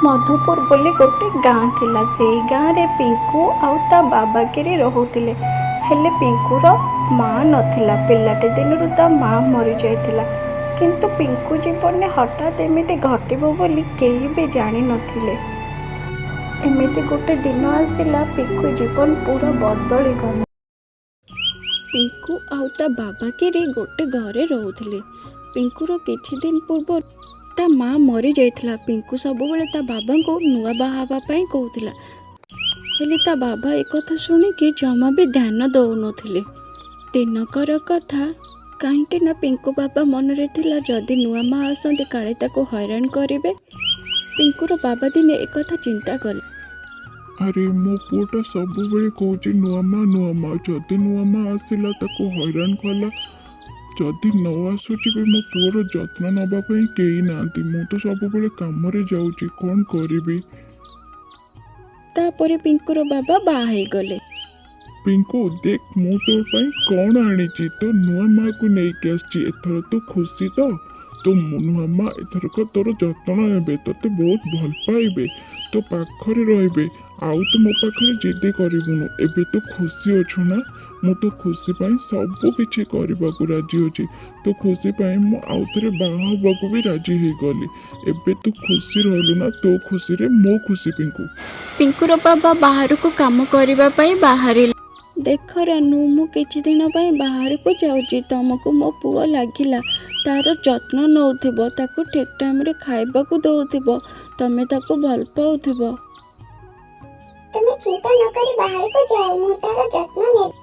ମଧୁପୁର ବୋଲି ଗୋଟେ ଗାଁ ଥିଲା। ସେଇ ଗାଁରେ ପିଙ୍କୁ ଆଉ ତା ବାବା କିରି ରହୁଥିଲେ। ହେଲେ ପିଙ୍କୁର ମା ନଥିଲା। ପିଲାଟି ଦିନରୁ ତା ମା ମରିଯାଇଥିଲା। କିନ୍ତୁ ପିଙ୍କୁ ଜୀବନରେ ହଠାତ୍ ଏମିତି ଘଟିବ ବୋଲି କେହି ବି ଜାଣିନଥିଲେ। ଏମିତି ଗୋଟେ ଦିନ ଆସିଲା, ପିଙ୍କୁ ଜୀବନ ପୁରା ବଦଳିଗଲା। ପିଙ୍କୁ ଆଉ ତା ବାବା କିରି ଗୋଟେ ଘରେ ରହୁଥିଲେ। ପିଙ୍କୁର କିଛି ଦିନ ପୂର୍ବରୁ ତା ମା ମରିଯାଇଥିଲା। ପିଙ୍କୁ ସବୁବେଳେ ତା ବାବାଙ୍କୁ ନୂଆ ବାହା ହେବା ପାଇଁ କହୁଥିଲା। ହେଲେ ତା ବାବା ଏକଥା ଶୁଣିକି ଜମା ବି ଧ୍ୟାନ ଦେଉନଥିଲେ। ଦିନକର କଥା, କାହିଁକି ନା ପିଙ୍କୁ ବାବା ମନରେ ଥିଲା, ଯଦି ନୂଆ ମା ଆସନ୍ତି କାଳେ ତାକୁ ହଇରାଣ କରିବେ। ପିଙ୍କୁର ବାବା ଦିନେ ଏକଥା ଚିନ୍ତା କଲେ। ଆରେ, ମୋ ପୁଅଟା ସବୁବେଳେ କହୁଛି ନୂଆ ମା, ନୂଆ ମା। ଯଦି ନୂଆ ମା ଆସିଲା, ତାକୁ ହଇରାଣ କଲା, ଯଦି ନ ଆସୁଛି ବି, ମୋ ପୁଅର ଯତ୍ନ ନେବା ପାଇଁ କେହି ନାହାନ୍ତି। ମୁଁ ତ ସବୁବେଳେ କାମରେ ଯାଉଛି, କ'ଣ କରିବି? ତାପରେ ପିଙ୍କୁର ବାବା ବାହା ହେଇଗଲେ। ପିଙ୍କୁ, ଦେଖ ମୁଁ ତୋ ପାଇଁ କ'ଣ ଆଣିଛି। ତୋ ନୂଆ ମାକୁ ନେଇକି ଆସିଛି। ଏଥର ତୁ ଖୁସି ତ? ତୋ ନୂଆ ମା ଏଥରକ ତୋର ଯତ୍ନ ନେବେ, ତୋତେ ବହୁତ ଭଲ ପାଇବେ, ତୋ ପାଖରେ ରହିବେ। ଆଉ ତୁ ମୋ ପାଖରେ ଜିଦି କରିବୁନୁ। ଏବେ ତୁ ଖୁସି ଅଛୁ ନା? ମୁଁ ତୋ ଖୁସି ପାଇଁ ସବୁ କିଛି କରିବାକୁ ରାଜି ଅଛି। ତୋ ଖୁସି ପାଇଁ ମୁଁ ଆଉ ଥରେ ବାହା ହେବାକୁ ବି ରାଜି ହେଇଗଲି। ଏବେ ତୁ ଖୁସି ରହିଲୁ ନା? ତୋ ଖୁସିରେ ମୋ ଖୁସି, ପିଙ୍କୁ। ପିଙ୍କୁର ବାବା ବାହାରକୁ କାମ କରିବା ପାଇଁ ବାହାରିଲେ। ଦେଖ ରାନୁ, ମୁଁ କିଛି ଦିନ ପାଇଁ ବାହାରକୁ ଯାଉଛି। ତମକୁ ମୋ ପୁଅ ଲାଗିଲା, ତାର ଯତ୍ନ ନେଉଥିବ, ତାକୁ ଠିକ୍ ଟାଇମ୍ରେ ଖାଇବାକୁ ଦେଉଥିବ, ତମେ ତାକୁ ଭଲ ପାଉଥିବ। ତୁମେ ଚିନ୍ତା ନ କରି ବାହାରକୁ ଯାଅ, ମୁଁ ତାର ଯତ୍ନ ନେବି।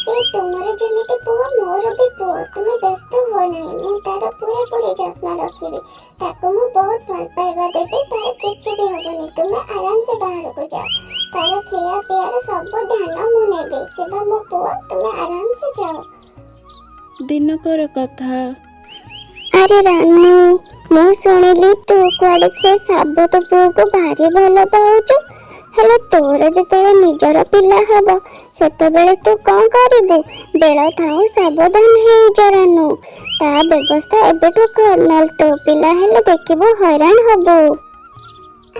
ସେ ତୁମର ଯେମିତି ପୁଅ, ମୋର ବି ପୁଅ। ତୁମେ ବ୍ୟସ୍ତ ହୁଅ ନାହିଁ, ମୁଁ ତାର ପୁରାପୁରି ଯତ୍ନ ରଖିବି। ତାକୁ ମୁଁ ବହୁତ ଭଲ ପାଇବା ଦେବି। ତାର କିଛି ବି ହବନି। ତୁମେ ଆରାମସେ ବାହାରକୁ ଯାଅ। ତାର ଖିଆ ପିଆର ସବୁ ଧ୍ୟାନ ମୁଁ ନେବି। ସେ ବା ମୋ ପୁଅ। ତୁମେ ଆରାମସେ ଯାଅ। ଦିନକର କଥା। ଆରେ ରାନୁ, ମୁଁ ଶୁଣିଲି ତୁ କୁଆଡ଼େ ସେ ସାବତ ପୁଅକୁ ଭାରି ଭଲ ପାଉଛୁ। ହେଲେ ତୋର ଯେତେବେଳେ ନିଜର ପିଲା ହବ, ସେତେବେଳେ ତୁ କ'ଣ କରିବୁ? ବେଳ ଥାଉ ସାବଧାନ ହେଇଯା ରାନୁ। ତା ବ୍ୟବସ୍ଥା ଏବେଠୁ କର, ନହେଲେ ତୋ ପିଲା ହେଲେ ଦେଖିବୁ ହଇରାଣ ହବୁ।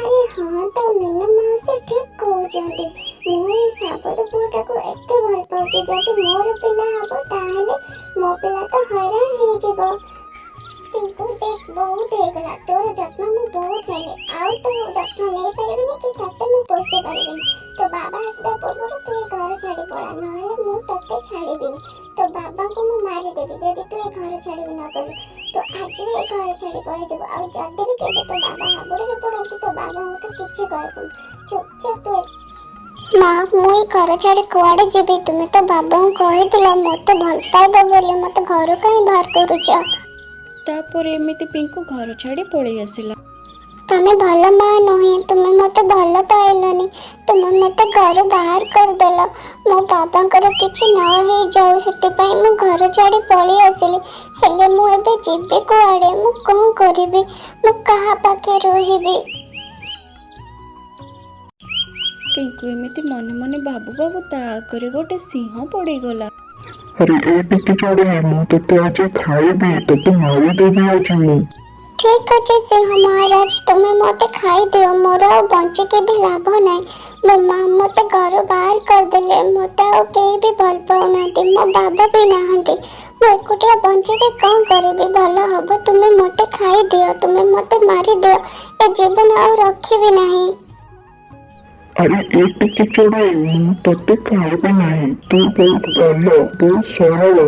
ଆରେ ହଁ ତ, ମିନୁ ମାଉସୀ ଠିକ କହୁଛନ୍ତି। ମୁଁ ଏଇ ସାବତ ପୁଅଟାକୁ ଏତେ ଭଲ ପାଉଛି, ଯଦି ମୋର ପିଲା ହବ ତାହେଲେ ମୋ ପିଲା ତ ହଇରାଣ ହେଇଯିବ। ପିଙ୍କୁ, ଦେଖ, ବହୁତ ହେଇଗଲା। ତୋର ଯତ୍ନ ମୁଁ ବହୁତ ନେଲି। ଆଉ ତୋ ଯତ୍ନ ନେଇପାରିବିନି କି ତତେ ମୁଁ ପୋଷି ପାରିବିନି। ତୋ ବାବା ଆସିବା ପୂର୍ବରୁ ତୁ ଏ ଘର ଛାଡ଼ି ପଳା, ନହେଲେ ମୁଁ ତତେ ଛାଡ଼ିବିନି। ତୋ ବାବାଙ୍କୁ ମୁଁ ମାରିଦେବି ଯଦି ତୁ ଏ ଘର ଛାଡ଼ିକି ନ ଗଲୁ। ତୁ ଆଜି ଏ ଘର ଛାଡ଼ି ପଳେଇଯିବୁ। ଆଉ ଯଦି ବି କେବେ ତୋ ବାବା ହାବୁଡ଼ରେ ପଡ଼ନ୍ତି, ତୋ ବାବାଙ୍କୁ ତୁ କିଛି କହିବୁନି। ଚୁପଚାପ ତୁ ମା, ମୁଁ ଏଇ ଘର ଛାଡ଼ି କୁଆଡ଼େ ଯିବି? ତୁମେ ତ ବାବାଙ୍କୁ କହିଥିଲ ମୋତେ ଭଲ ପାଇବ ବୋଲି। ମୋତେ ଘରୁ କାହିଁ ବାହାର କରୁଛ? ତାପରେ ଏମିତି ପିଙ୍କୁ ଘର ଛାଡ଼ି ପଳେଇ ଆସିଲା। ତମେ ଭଲ ମା ନୁହେଁ। ତୁମେ ମୋତେ ଭଲ ପାଇଲନି। ତୁମେ ମୋତେ ଘରୁ ବାହାର କରିଦେଲ। ମୋ ବାବାଙ୍କର କିଛି ନ ହେଇଯାଉ, ସେଥିପାଇଁ ମୁଁ ଘର ଛାଡ଼ି ପଳେଇ ଆସିଲି। ହେଲେ ମୁଁ ଏବେ ଯିବି କୁଆଡ଼େ? ମୁଁ କ'ଣ କରିବି? ମୁଁ କାହା ପାଖେ ରହିବି? ପିଙ୍କୁ ଏମିତି ମନେ ମନେ ଭାବୁ ଭାବୁ ତା ଆଗରେ ଗୋଟେ ସିଂହ ପଡ଼ିଗଲା। ଆରେ ଏ ଟିକି ଚଢ଼େଇ, ମୁଁ ତୋତେ ଆଜି ଖାଇବି। ତୋତେ ମାରିଦେବି ଆଜି ମୁଁ। ଠିକ୍ ଅଛି ସିଂହ ମହାରାଜ, ତୁମେ ମୋତେ ଖାଇଦିଅ। ମୋର ଆଉ ବଞ୍ଚିକି ବି ଲାଭ ନାହିଁ। ମୋ ମା ମୋତେ ଘରୁ ବାହାର କରିଦେଲେ। ମୋତେ ଆଉ କେହି ବି ଭଲ ପାଉନାହାନ୍ତି। ମୋ ବାବା ବି ନାହାନ୍ତି। ମୁଁ ଏକୁଟିଆ ବଞ୍ଚିକି କ'ଣ କରିବି? ଭଲ ହବ ତୁମେ ମୋତେ ଖାଇଦିଅ। ତୁମେ ମୋତେ ମାରିଦିଅ। ଏ ଜୀବନ ଆଉ ରଖିବି ନାହିଁ। ଆରେ ଏ ଟିକି ଚଢ଼େଇ, ମୁଁ ତୋତେ ଖାଇବି ନାହିଁ। ତୁ ବହୁତ ଭଲ, ବହୁତ ସରଳ।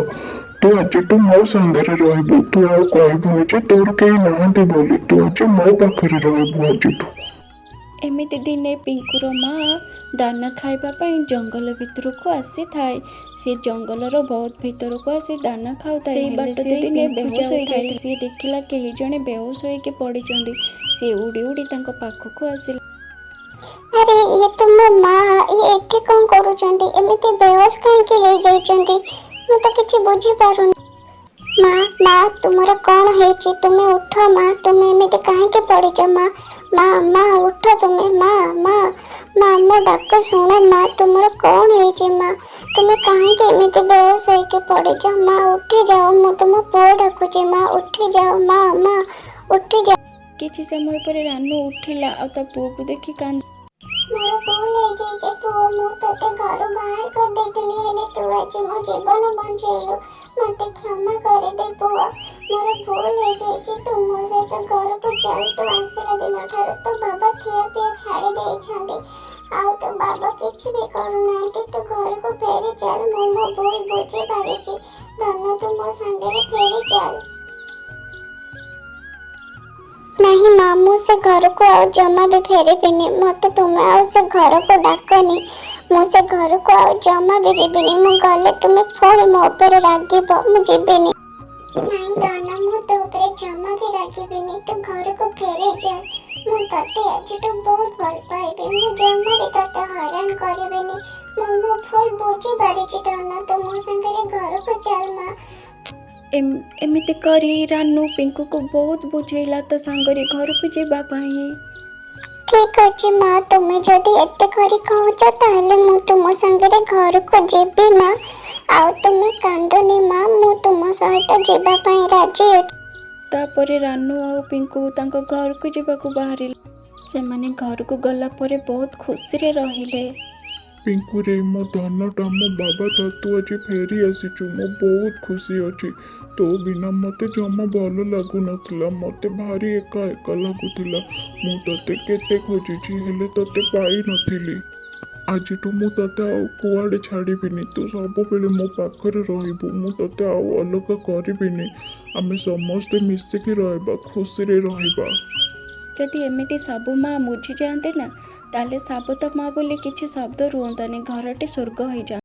ତୁ ଆଜିଠୁ ମୋ ସାଙ୍ଗରେ ରହିବୁ। ତୁ ଆଉ କହିବୁନି ଯେ ତୋର କେହି ନାହାନ୍ତି ବୋଲି। ତୁ ଆଜି ମୋ ପାଖରେ ରହିବୁ ଆଜିଠୁ। ଏମିତି ଦିନେ ପିଙ୍କୁର ମା ଦାନା ଖାଇବା ପାଇଁ ଜଙ୍ଗଲ ଭିତରକୁ ଆସିଥାଏ। ସେ ଜଙ୍ଗଲର ବହୁତ ଭିତରକୁ ଆସି ଦାନା ଖାଉଥାଏ। ସେଇ ହେଲେ ବାଟ ସେ ଦେଇ ଦିନେ ପିଙ୍କୁ ବେହୋସ ଯାଉଥାଏ। ହେଇଯାଇଥିଲା। ସିଏ ଦେଖିଲା କେହି ଜଣେ ବେହୋସ ହେଇକି ପଡ଼ିଛନ୍ତି। ସିଏ ଉଡ଼ି ଉଡ଼ି ତାଙ୍କ ପାଖକୁ ଆସିଲା। ଆରେ, ଇଏ ତ ମୋ ମା। ଇଏ ଏଠି କ'ଣ କରୁଛନ୍ତି? ଏମିତି ବେହୋସ କାହିଁକି ହେଇଯାଇଛନ୍ତି? ମୁଁ ତ କିଛି ବୁଝିପାରୁନି। ମା, ମା, ତୁମର କ'ଣ ହେଇଛି? ତୁମେ ଉଠ ମା। ତୁମେ ଏମିତି କାହିଁକି ପଡ଼ିଛ ମା? ମା, ମା, ଉଠ ତୁମେ। ମା, ମା, ମା, ମୋ ଡାକ ଶୁଣ ମା। ତୁମର କ'ଣ ହେଇଛି ମା? ତୁମେ କାହିଁକି ଏମିତି ବେହୋସ ହେଇକି ପଡ଼ିଛ ମା? ଉଠି ଯାଅ, ମୁଁ ତୁମ ପୁଅ ଡାକୁଛି। ମା, ଉଠି ଯାଅ। ମା, ମା, ଉଠି ଯାଅ। କିଛି ସମୟ ପରେ ରାନୁ ଉଠିଲା ଆଉ ତା ପୁଅକୁ ଦେଖି କାନ୍ଦ। ମୋର ଭୁଲ ହେଇଯାଇଛି ପୁଅ, ମୁଁ ତୋତେ ଘରୁ ବାହାର କରିଦେଇଥିଲି, ହେଲେ ତୁ ଆଜି ମୋ ଜୀବନ ବଞ୍ଚେଇଲୁ। ମୋତେ କ୍ଷମା କରିଦେ ପୁଅ, ମୋର ଭୁଲ ହେଇଯାଇଛି। ତୁ ମୋ ସହିତ ଘରକୁ ଚାଲ। ତୁ ଆସିଲା ଦିନଠାରୁ ତୋ ବାବା ଖିଆ ପିଆ ଛାଡ଼ି ଦେଇଛନ୍ତି ଆଉ ତୋ ବାବା କିଛି ବି କରୁନାହାନ୍ତି। ତୁ ଘରକୁ ଫେରି ଚାଲ। ମୁଁ ମୋ ଭୁଲ ବୁଝିପାରିଛି ଧନ, ତୁ ମୋ ସାଙ୍ଗରେ ଫେରି ଚାଲ। ନାହିଁ ମା, ମୁଁ ସେ ଘରକୁ ଆଉ ଜମା ବି ଫେରିବିନି। ମୋତେ ତୁମେ ଆଉ ସେ ଘରକୁ ଡାକନି। ମୁଁ ସେ ଘରକୁ ଆଉ ଜମା ବି ଯିବିନି। ମୁଁ ଗଲେ ତୁମେ ପୁଣି ମୋ ଉପରେ ରାଗିବ। ମୁଁ ଯିବିନି। ନାଇଁ ଧନ, ମୁଁ ତୋ ଉପରେ ଜମା ବି ରାଗିବିନି। ତୁ ଘରକୁ ଫେରି ଯା। ମୁଁ ତତେ ଆଜିଠୁ ବହୁତ ଭଲ ପାଇବି। ମୁଁ ଜମା ବି ତତେ ହଇରାଣ କରିବିନି। ମୁଁ ମୋ ଭୁଲ ବୁଝିପାରିଛି ଧନ, ତୁ ମୋ ସାଙ୍ଗରେ ଘରକୁ ଚାଲ ମା। ଏମିତି କରି ରାନୁ ପିଙ୍କୁକୁ ବହୁତ ବୁଝେଇଲା ତା ସାଙ୍ଗରେ ଘରକୁ ଯିବା ପାଇଁ। ଠିକ୍ ଅଛି ମା, ତୁମେ ଯଦି ଏତେ କରି କହୁଛ ତାହେଲେ ମୁଁ ତୁମ ସାଙ୍ଗରେ ଘରକୁ ଯିବି ମା। ଆଉ ତୁମେ କାନ୍ଦନି ମା, ମୁଁ ତୁମ ସହିତ ଯିବା ପାଇଁ ରାଜି ଅଛି। ତାପରେ ରାନୁ ଆଉ ପିଙ୍କୁ ତାଙ୍କ ଘରକୁ ଯିବାକୁ ବାହାରିଲେ। ସେମାନେ ଘରକୁ ଗଲା ପରେ ବହୁତ ଖୁସିରେ ରହିଲେ। ପିଙ୍କୁରେ, ମୋ ଧନଟା, ମୋ ବାବାଟା, ତୁ ଆଜି ଫେରି ଆସିଛୁ। ମୁଁ ବହୁତ ଖୁସି ଅଛି। ତୋ ବିନା ମୋତେ ଜମା ଭଲ ଲାଗୁନଥିଲା। ମୋତେ ଭାରି ଏକା ଏକା ଲାଗୁଥିଲା। ମୁଁ ତୋତେ କେତେ ଖୋଜିଛି, ହେଲେ ତୋତେ ପାଇନଥିଲି। ଆଜିଠୁ ମୁଁ ତୋତେ ଆଉ କୁଆଡ଼େ ଛାଡ଼ିବିନି। ତୁ ସବୁବେଳେ ମୋ ପାଖରେ ରହିବୁ। ମୁଁ ତୋତେ ଆଉ ଅଲଗା କରିବିନି। ଆମେ ସମସ୍ତେ ମିଶିକି ରହିବା, ଖୁସିରେ ରହିବା। ଯଦି ଏମିତି ସବୁ ମା ବୁଝିଯାଆନ୍ତେ ନା, ତାହେଲେ ସାବତ ମା ବୋଲି କିଛି ଶବ୍ଦ ରୁହନ୍ତାନି, ଘରଟି ସ୍ୱର୍ଗ ହେଇଯାନ୍ତା।